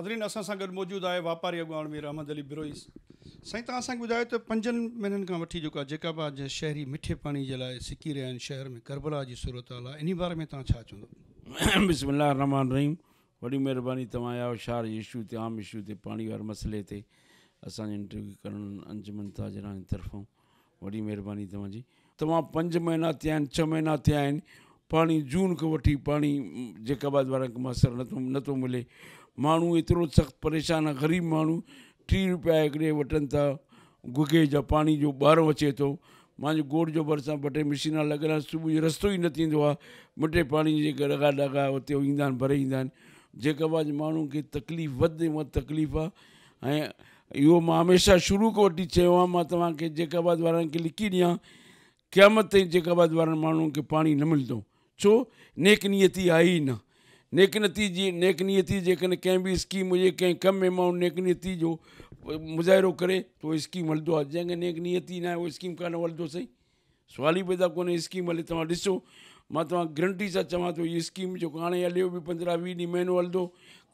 ناظرين اسان سان گڏ موجود آهي واپاري اڳواڻ مير احمد علي بروهي. سائين توهان اسان کي ٻڌايو ته پنجن مهينن کان وٺي جيڪو آهي جيڪب آباد جا شهري مٺي پاڻي جي لاء سڪي رهيا آهن، شهر ۾ ڪربلا جي صورتحال آهي، انهي باري ۾ توهان ڇا چوندو؟ بسم الله الرحمٰن الرحيم وڏي مهرباني توهان آيا آهيو شهر جي اشو تي عام اشو تي پاڻي واري مسئلي تي اسان جو انٽرويو ڪرڻ انجمن تاجران جي طرفان وڏي مهرباني توهان جي. توهان پنج مهينا ٿيا آهن ڇهه مهينا ٿيا آهن پاڻي جون کان وٺي پاڻي جيڪب آباد وارن کي ميسر نٿو نٿو ملي ماڻهو ايترو سخت پريشان آهي غريب ماڻهو 30 روپيا هڪڙي وٺن ٿا گگي جا پاڻي جو ٻارو اچي ٿو مانجي ڳوٺ جو ڀرسان ٻه ٽي مشينا لڳل آهن صبح جو رستو ئي نه ٿيندو آهي مٺي پاڻي جي جيڪي رڳا ڏاڳا اتي ايندا آهن ڀري ايندا آهن جيڪب آباد جي ماڻهن کي تڪليف وڌ ۾ وڌ تڪليف آهي ۽ اهو مان هميشه شروع کان وٺي چيو آهي مان توهان کي جيڪب آباد وارن کي لکي ڏيان قيامت تائين جيڪب آباد وارن ماڻهن کي پاڻي نه ملندو ڇو نيڪ نيتي آهي ئي نه نيڪ نيتي جي نيڪ نيتي جيڪڏهن ڪنهن به اسڪيم هجي ڪنهن ڪم ۾ ماڻهو نيڪ نيتي جو مظاهرو ڪري ته اهو اسڪيم هلندو آهي جنهن کي نيڪ نيتي نه آهي اهو اسڪيم ڪانه هلندو سائين سوال ئي پيدا ڪونهي اسڪيم هلي توهان ڏسو مان توهان گرنٽي سان چوان ٿو هي اسڪيم جيڪو هاڻي هليو به 15 20 ڏينهن مهينو هلندو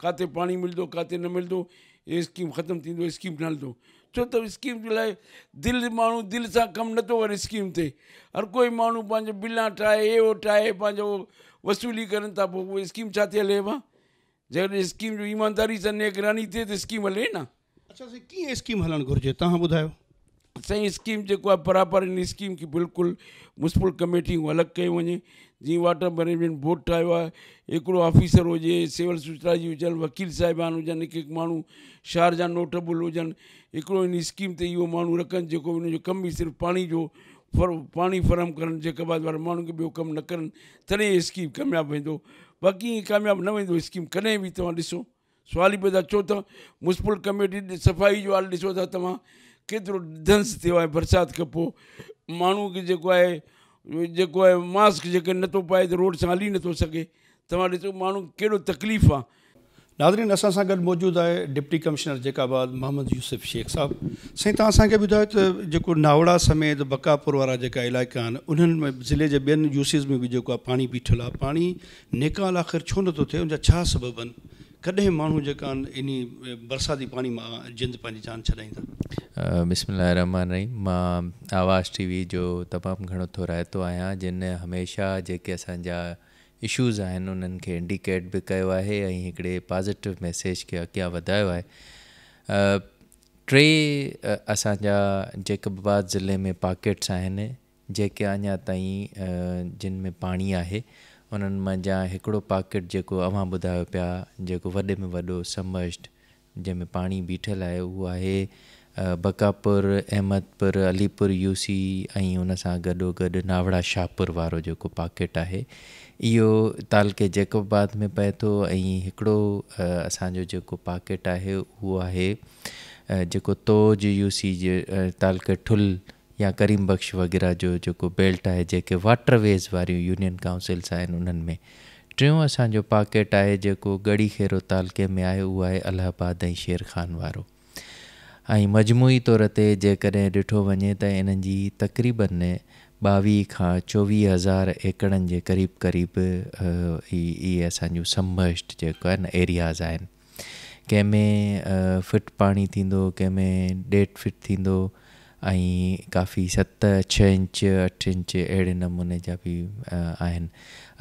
ڪاٿي پاڻي ملندو ڪاٿي نه ملندو هي اسڪيم ختم ٿيندو اسڪيم نه هلندو ڇو ته اسڪيم جي لاء دل ماڻهو دل سان ڪم نٿو ڪري اسڪيم تي هر ڪوئي ماڻهو پنهنجو بلان ٺاهي هي هو ٺاهي پنهنجو وصولي ڪرن ٿا پوء اها اسڪيم ڇا ٿي هلي ڀا جيڪڏهن اسڪيم جو ايمانداري سان نگراني ٿئي ته اسڪيم هلي نه. اڇا سائين ڪيئن اسڪيم هلڻ گهرجي توهان ٻڌايو. سائين اسڪيم جيڪو آهي پراپر ان اسڪيم کي بلڪل ميونسپل ڪميٽيون الڳ ڪيو وڃي جيئن واٽر مئنيجمينٽ بورڊ ٺاهيو آهي هڪڙو آفيسر هجي سول سپلائي جي هجن وڪيل صاحبان هجن هڪ هڪ ماڻهو شهر جا نوٽيبل هجن هڪڙو ان اسڪيم تي اهو ماڻهو رکن جيڪو ان جو ڪم ئي صرف پاڻي جو پاڻي فراهم ڪرڻ جيڪب آباد وارن ماڻهن کي ٻيو ڪم نه ڪرن تڏهن هي اسڪيم ڪامياب ويندو باقي ائين ڪامياب نه ويندو اسڪيم ڪڏهن به توهان ڏسو سوال ئي پيدا ڇو ته ميونسپل ڪميٽي صفائي جو حال ڏسو ٿا توهان ڪيترو ڌنس ٿيو آهي برسات کان پوء ماڻهو کي جيڪو آهي جيڪو آهي ماسڪ جيڪڏهن نٿو پائي ته روڊ سان هلي نٿو سگهي توهان ڏسو ماڻهو کي ڪيڏو تڪليف آهي. ناظرين اسان سان گڏ موجود آهي ڊپٽي ڪمشنر جيڪب آباد محمد يوسف شيخ صاحب. سائين توهان اسان کي ٻڌايو ته جيڪو ناوڙا سميت بقاپور وارا جيڪا علائقا آهن انهن ۾ ضلعي جي ٻين يو سيز ۾ به جيڪو آهي پاڻي بيٺل آهي پاڻي نيڪال آخر ڇو نٿو ٿئي ان جا ڇا سبب آهن ڪڏهن ماڻهو جيڪا آهن انهي برساتي پاڻي مان جند پنهنجي جان ڇڏائيندا. بسم الله الرحمٰن الرحيم مان آواز ٽي وي جو تمام گهڻو ٿورائتو آهيان جن هميشه جيڪي اسان جا اشوز آهن انهن کي انڊيڪيٽ به ڪيو آهي ۽ هڪڙي پازيٽو ميسيج کي اڳيان وڌايو آهي. ٽي اسان جا جيڪب آباد ضلعي ۾ پاڪيٽس آهن جيڪي اڃا تائين جن ۾ پاڻي آهي انهن منجهان هڪڙو پاڪيٽ جيڪو اوهان ٻڌايو پيا جيڪو وڏي ۾ وڏو سبمرجڊ جنهن ۾ پاڻي بيٺل آهي اهو آهي بقاپور، احمدپور، علي پور يو سي ۽ ان سان گڏو گڏ ناوڙا شاهپور وارو جيڪو پاڪيٽ آهي اهو تعلقي جيڪب آباد ۾ پئي ٿو ۽ هڪڙو اسان جو جيڪو پاڪيٽ آهي اهو آهي جيڪو توج يو سي جي تعلقي ٺل يا ڪريم بخش وغيره جو جيڪو بيلٽ آهي جيڪي واٽر ويز واريون يونين ڪائونسلس آهن انهن ۾ ٽيون اسان جو پاڪيٽ آهي جيڪو ڳڙهي خيرو تعلقي ۾ آهي اهو آهي الهه آباد ۽ شير خان وارو ۽ مجموعي طور تي جيڪڏهن ڏٺو وڃي ته انهن جي تقريبن 22 کان 24 هزار ايڪڙن جي قريب قريب اهي اسان جون سبمرجڊ جيڪو آهن ايرياز آهن. ڪنهن ۾ فٽ پاڻي ٿيندو، ڪنهن ۾ ڏيڍ فٽ ٿيندو ۽ ڪافي ست، ڇهه انچ، اٺ انچ اهڙي نموني جا به آهن.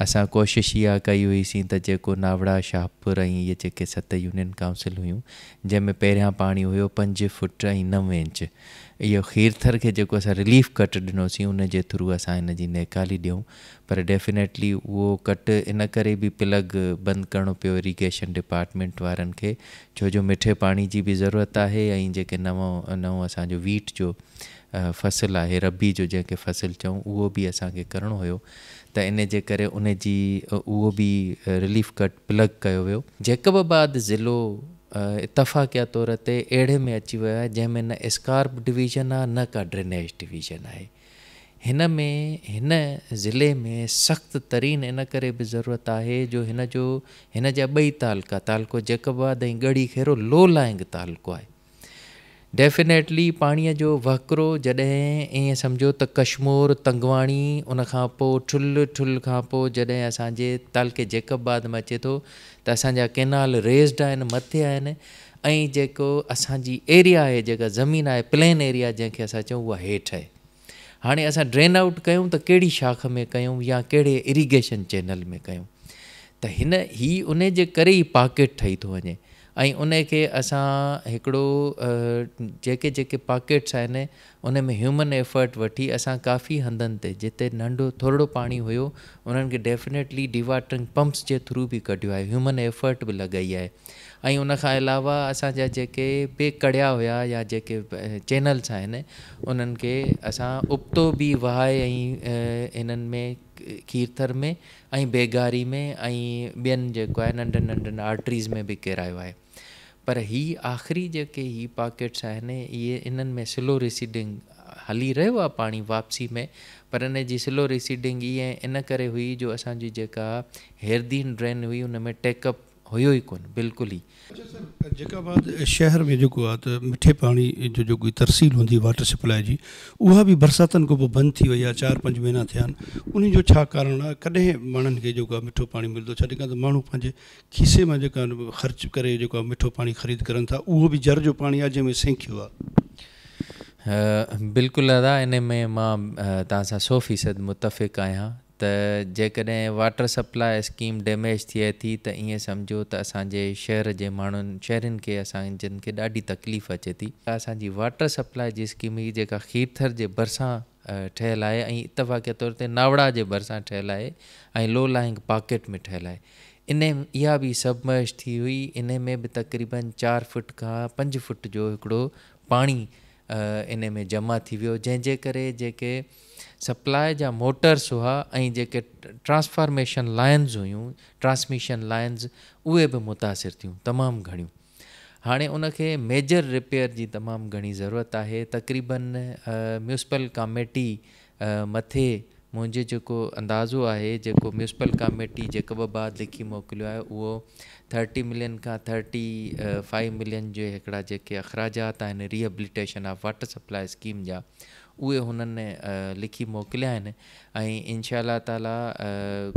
اسان ڪوشش اها ڪئي هئي سين ته جيڪو ناوڙا، شاهپور ۽ اهي جيڪي ست يونين ڪائونسل هيون، جنهن ۾ پهريان پاڻي هيو 5 فٽ ۽ 9 انچ، اهو کيرٿر کي جيڪو اسان رليف ڪٽ ڏنوسين ان جي ٿرو اسان هن جي نيڪالي ڏيون پر ڊيفينيٽلي اهو ڪٽ ان ڪري به پلگ بند ڪرڻو پيو اريگيشن ڊپارٽمينٽ وارن کي ڇو جو مٺي پاڻي جي به ضرورت آهي ۽ جيڪي نئون نئون اسان جو ويٽ جو فصل آهي ربيع جو جنهن کي فصل چئون اهو به اسان کي ڪرڻو هيو ته ان جي ڪري ان جي اهو به رليف ڪٽ پلگ ڪيو ويو. جيڪب آباد ضلعو اتفاقيه طور تي اهڙي ۾ اچي ويو آهي جنهن ۾ نه اسڪارپ ڊويزن آهي نه ڪا ڊرينيج ڊويزن آهي. هن ۾ هن ضلعي ۾ سخت ترين ان ڪري به ضرورت آهي جو هن جو هن جا ٻئي تعلقا تعلقو جيڪب آباد ۽ ڳڙهي خيرو لو لائنگ تعلقو آهي. ڊيفينيٽلي پاڻيء جو وهڪرو جڏهن ائين سمجهو ته ڪشمور، تنگواڻي ان کان پوء ٺل، ٺل کان پوء جڏهن اسان جي تعلقي جيڪب آباد ۾ اچي ٿو ته اسان جا ڪينال ريزڊ آهن مٿي آهن ۽ جيڪو اسان جي ايريا آهي جيڪا زمين آهي پلين ايريا جنهن کي اسان چئون اها هيٺ آهي. هاڻي اسان ڊرين آئوٽ ڪيون ته ڪهڙي شاخ ۾ ڪيون يا ڪهڙي اريگيشن چينل ۾ ڪيون ته هن هي انهي جي ڪري ئي پاڪيٽ ٺهي ٿو وڃي ۽ انهي کي اسان هڪڙو جيڪي جيڪي پاڪيٽس آهن انهي ۾ هيومن ايفرٽ وٺي اسان ڪافي هنڌن تي جتي ننڍو ٿورڙو پاڻي هيو انهن کي ڊيفنيٽلي ڊيواٽرنگ پمپس جي ٿرو به ڪڍيو آهي هيومن ايفرٽ به لڳائي آهي ۽ ان کان علاوه اسان جا جيڪي به ڪڙيا هيا يا جيڪي چينلس آهن انهن کي اسان ابتو به وهائي ۽ انهن ۾ کيرٿر ۾ ۽ بيگاري ۾ ۽ ٻين جيڪو آهي ننڍن ننڍن آرٽريز ۾ به ڪيرايو آهي پر هي آخري جيڪي هي پاڪيٽس آهن اهي انهن ۾ سلو ريسيڊنگ هلي رهيو آهي پاڻي واپسي ۾ پر ان جي سلو ريسيڊنگ ائين ان ڪري هئي جو اسان جي جيڪا هيردين ڊرين هئي ان ۾ ٽيڪ اپ هيو ئي ڪونه بلڪل ئي. اڇا سر جيڪب آباد شهر ۾ جيڪو آ ته مٺي پاڻي جو جيڪو ترسيل هوندي واٽر سپلاء جي اها به برساتن کان پوء بند ٿي وئي آ چار پنج مهينا ٿيا آهن انهي جو ڇا ڪارڻ آ ڪڏهن ماڻهن کي جيڪو آ مٺو پاڻي ملندو ڇاڪاڻ ته ماڻهو پنهنجي کيسي مان جيڪا خرچ ڪري جيڪو آ مٺو پاڻي خريد ڪرن ٿا اهو به جر جو پاڻي آ جنهن ۾ سينکيو آ. بلڪل ادا انهي ۾ مان توهان سان سو فيصد متفق آهيان ته جيڪڏهن واٽر سپلاء اسڪيم ڊيميج ٿئي ٿي ته ائين سمجهو ته اسان جي شهر جي ماڻهن شهرين کي اسان جن کي ڏاڍي تڪليف اچي ٿي. اسان جي واٽر سپلاء جي اسڪيم هئي جيڪا کيرٿر جي ڀرسان ٺهيل آهي ۽ اتفاقيه طور تي ناوڙا جي ڀرسان ٺهيل آهي ۽ لو لائنگ پاڪيٽ ۾ ٺهيل آهي انهي اها به سبمرج ٿي هئي انهي ۾ به تقريبن چار فٽ کان پنج فٽ جو هڪڙو پاڻي انهي ۾ جمع ٿي ويو جنهن جي ڪري جيڪي سپلاء جا موٽرس هئا ۽ جيڪي ٽرانسفارميشن لائنز هيون ٽرانسميشن لائنز اهي به متاثر ٿيون تمام گهڻيون هاڻي ان کي ميجر رپيئر جي تمام گهڻي ضرورت آهي تقريبن ميونسپل ڪاميٽي مٿي منهنجي جيڪو اندازو آهي جيڪو ميونسپل ڪاميٽي جيڪب آباد لکي موڪليو آهي اهو ٿرٽي ملين کان ٿرٽي فائيو ملين جي هڪڙا جيڪي اخراجات آهن rehabilitation of water supply scheme جا اهي هنن لکي موڪليا آهن ۽ انشاء الله تعالي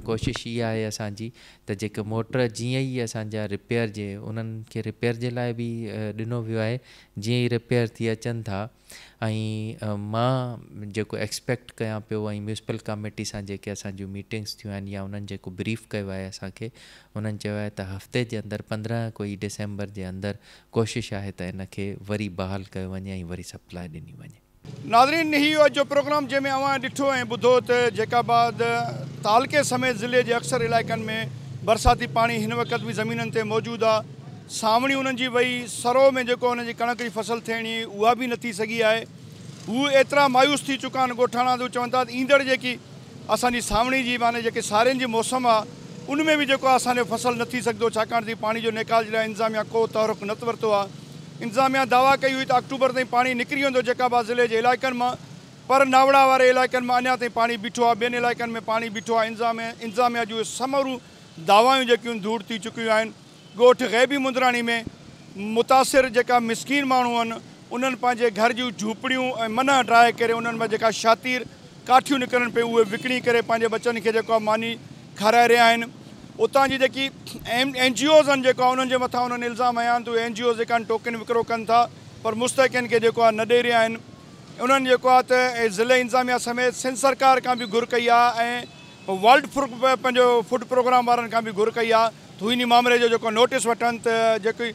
ڪوشش اها آهي اسان جي ته جيڪي موٽر جيئن ئي اسان جا رپيئر جي انهن کي رپيئر جي لاء به ڏنو ويو آهي جيئن ئي رپيئر ٿي اچن ٿا ۽ مان جيڪو ايڪسپيڪٽ ڪيان پيو ۽ ميونسپل ڪاميٽي سان جيڪي اسان جون ميٽنگس ٿيون آهن يا انهن جيڪو بريف ڪيو آهي اسان کي انهن چيو آهي ته هفتي جي اندر 15 ڪوئي ڊسمبر جي اندر ڪوشش آهي ته ان کي وري بحال ڪيو وڃي ۽ وري سپلاء ڏني وڃي. ناظرين هي هو اڄ جو پروگرام جنهن ۾ اوهان ڏٺو ۽ ٻڌو ته جيڪب آباد تعلقي سميت ضلعي جي اڪثر علائقن ۾ برساتي پاڻي هن وقت به زمينن تي موجود آهي سانوڻي انهن جي وئي، سرو ۾ جيڪو انهن جي ڪڻڪ جي فصل ٿيڻي هئي اها به نه ٿي سگهي آهي. هو ايترا مايوس ٿي چڪا آهن ڳوٺاڻا ته هو چون ٿا ته ايندڙ جيڪي اسان جي سانوڻي جي معني جيڪي سارين جي موسم آهي ان ۾ به جيڪو آهي اسان جو فصل نه ٿي سگهندو ڇاڪاڻ ته پاڻي جو نيڪال جي لاء انتظاميا ڪو تحرڪ نه ورتو آهي. انتظاميا دعويٰ ڪئي هئي ته آڪٽوبر تائين پاڻي نڪري ويندو جيڪب آباد ضلعي جي علائقن مان پر ناوڙا واري علائقن مان اڃا تائين پاڻي بيٺو آهي ٻين علائقن ۾ پاڻي بيٺو آهي انتظاميا جون اهي سموريون دعوائون جيڪيون ڌوڙ ٿي چڪيون آهن. ڳوٺ غيبي مندراڻي ۾ متاثر جيڪا مسڪين ماڻهو آهن انهن پنهنجي گهر جون جهوپڙيون ۽ منهن ڊاهي ڪري انهن مان جيڪا شاطير ڪاٺيون نڪرن پيون اهي وڪڻي ڪري پنهنجي ٻچن کي جيڪو آهي ماني کارائي رهيا آهن اتان جي جيڪي اين جي اوز آهن جيڪو آهي انهن جي مٿان انهن الزام هنيا آهن ته اهي اين جي اوز جيڪا آهن ٽوڪن وڪرو ڪن ٿا پر مستحقين کي جيڪو آهي نه ڏئي رهيا آهن انهن جيڪو آهي ته ضلعي انتظاميا سميت سنڌ سرڪار کان به گهر ڪئي آهي ۽ ورلڊ پنهنجو فوڊ پروگرام وارن کان به گهر ڪئي آهي ته هو انهي مامري جو جيڪو نوٽيس وٺن ته جيڪي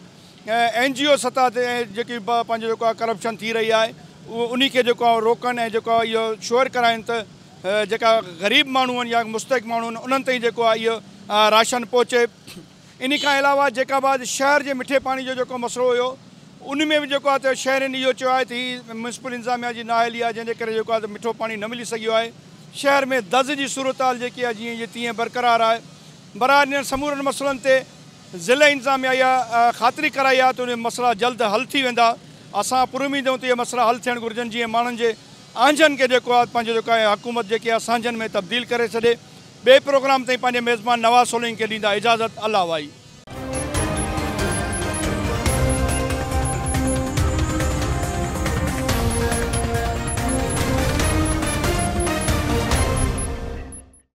اين جي او سطح تي جيڪي پنهنجو جيڪو آهي ڪرپشن ٿي رهي آهي انهي کي جيڪو آهي روڪن ۽ جيڪو آهي اهو شوئر ڪرائين ته جيڪا غريب ماڻهو آهن يا مستحق ماڻهو آهن انهن تائين جيڪو آهي اهو راشن پهچي انهي کان علاوه جيڪب آباد شهر جي مٺي پاڻي جو جيڪو مسئلو هيو ان ۾ به جيڪو آهي ته شهرين اهو چيو آهي ته هي ميونسپل انتظاميا جي نااهلي آهي جنهن جي ڪري جيڪو آهي ته مٺو پاڻي نه ملي سگهيو آهي شهر ۾ دز جي صورتحال جيڪي آهي جيئن جي تيئن برقرار آهي بهرحال انهن سمورن مسئلن تي ضلعي انتظاميا اها خاطري ڪرائي آهي ته اهي مسئلا جلد حل ٿي ويندا. اسان پراميد آهيون ته اهي مسئلا حل ٿيڻ گهرجن جيئن ماڻهن جي اهنجن کي جيڪو آهي پنهنجو جيڪو آهي حڪومت جيڪي آهي سهنجن ۾ تبديل ڪري ڇڏي. ٻئي پروگرام تائين پنهنجي ميزبان نواز سولنگي کي ڏيندا اجازت الله وائي.